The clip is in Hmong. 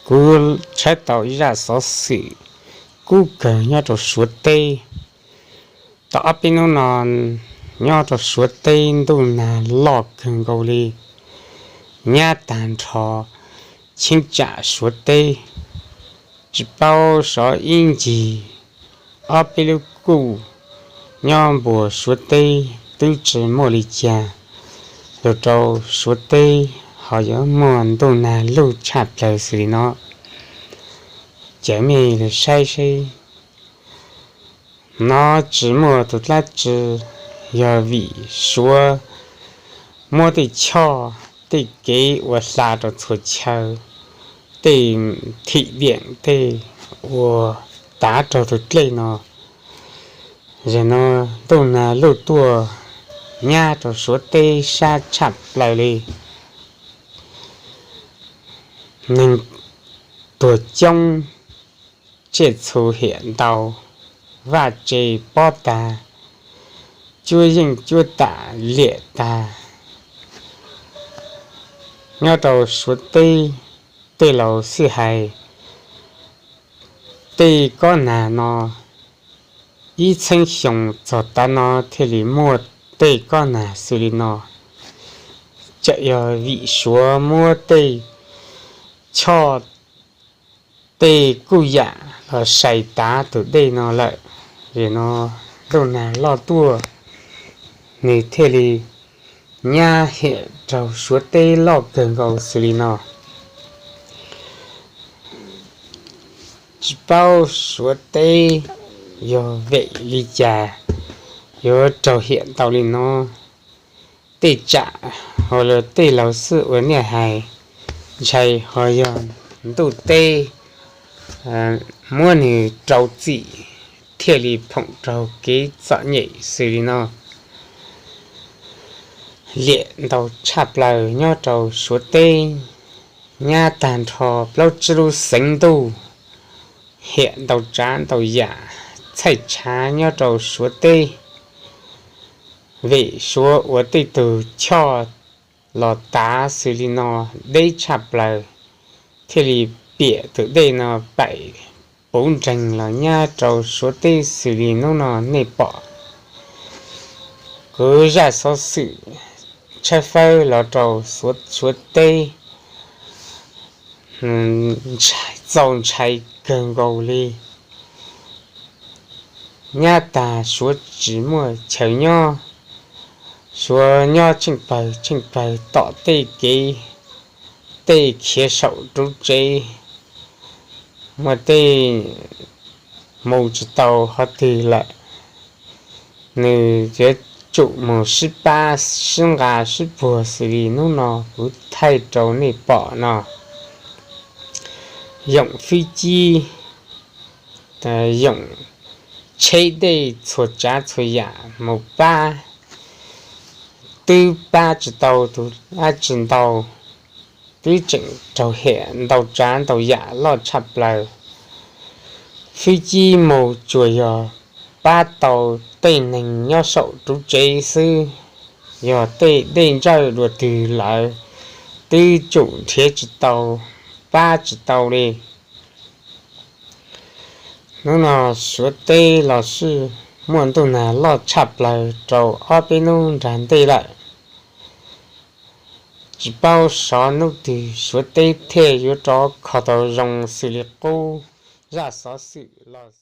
Kuv tshawb tau ib zaj xov xwm kub kawg nyob rau Suav teb. Tau ob peb hnub no nyob rau Suav teb ntuj nag loj kawg nkaus li, nyab tag nrho cheeb tsam Suav teb. Tsis paub xyov ib ncig ob peb lub kuj nyob npuab Suav teb twb tsis muaj li cas, los rau Suav teb ho yuav muaj ntuj nag lug tshaj plaws xws li no. Ces mej saib seb, no tsis muaj tus dlaab tsi, yog vim Suav muab tej choj, tej kev ua hla rau txhua chaw, tej thim diam tej ua tav raug tus dlej no. Zag no ntuj nag lug tuaj nyab rau Suav teb sab tshaj plaws li. Neeg tuag coob, tsiaj txhu hiam ntau, vaj tse pob tag, cuab yeej cuab tam liam tag. Nyob rau Suav teb, tej laus xij hais tej kob nag no ib txheeb xyoo txog tav no thiaj li muaj tej kob nag xws li no. Tseem yog vim Suav muab tej choj, tej kuj yam los sai tav tus dej no lawm, es no ntuj nag loj tuaj, nws thiaj li nyab hiam rau Suav teb loj kawg nkaus xws li no. Tsis paub Suav teb yog vim li cas yuav raug hiam ntau li no. Tej tsam ho los tej laus xij ua niaj hais, ntshai ho yog ntuj teb muab nws rau txim thiaj li phoom raug kev txom nyem xws li no. Liam ntau tshaj plaws nyob rau Suav teb, nyab tag nrho plaub tsib lub xeev ntuj, hiam ntau tsav ntau yam txhaij tshav nyob rau Suav teb. Vim Suav ua tej tug choj los tav xws li no deb tshaj plaws, thiaj li piam tus dej no paim puv nreeg los nyab rau Suav teb xws li hnub no nej pom. Kuv zaj xov xwm tshawb fawb los rau Suav teb txaus ntshai kawg nkaus li. Nyab tag Suav tsis muaj chaw nyob, Suav nyob tsheej pawg tsheej pawg tom tej kev, tej khiav saum ruv tsev, muaj tej mus tsis tau qhov twg lawm, nws yuav tsum mus sib pab sib nqa sib puag xws li hnub no kuv thaij rau nej pom no. Yoom fwb cib, yoom tsheb dej txhua tsav txhua yam mus pab, twb pab tsis tau tus dab tsi ntau, twb tseem raug hiam ntau tsav ntau yam loj tshaj plaws. Fwb cib mus tsuas yog pab tau tej neeg nyob saum ruv tsev xwb, yog tej dej ntsawj dua twg lawm twb tsum nrhiav tsis tau, pab tsis tau li. Hnub no Suav teb los sis muaj ntuj nag loj tshaj plaws rau ob peb hnub nram ntej lawm. Tsis paub xyov hnub twg Suav teb thiaj yuav rov kho tau zoo xws li qub zaj xov xwm los